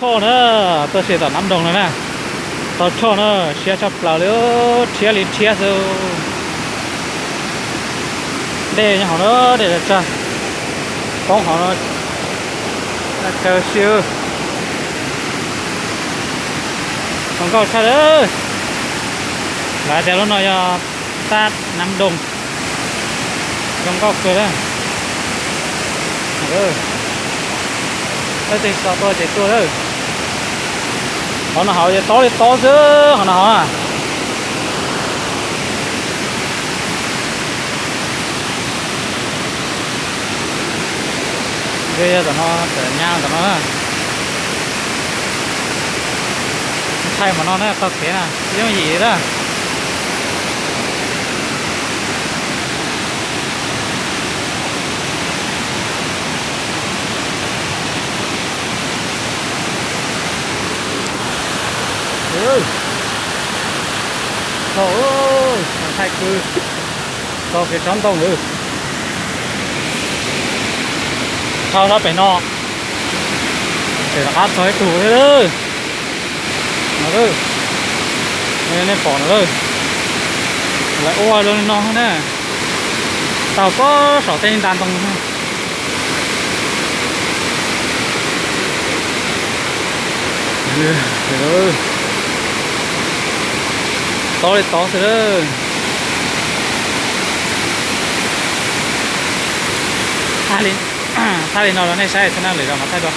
Toj na, tuaj si tom Nab Nroog no na. Tau choj na, siab tshaj plaws li, rhiab li rhiab xwb. Dej nyob hauv na, dej los tsag, poob hauv no, tsawg si. Zoo nkauj tshaj lawm. Lawv tias lub no yog sab Nab Nroog. Zoo nkauj kawg na. Leej twg xav tuaj ces tuaj lawm. Qhov no hauv ces tob li tob xwb, qhov no hauv na. Ntshe yog tom no, tawm nyab tom no na. Ntshai mas no na, taug kev na, tsis yooj yim na. Thaum, thaum thaij kwv txog kev tsob ntoo lawm. Dhau sab pem no, pem rov qab txog ib tug thiab lawm. No lawm, nej pom no lawm, lawv ua zoo li no na, taug pob saum tej nta ntoo. Tob li tob xwb lawm. Thaij li no rau nej saib xwb na, lwm zaus mam thaij dua.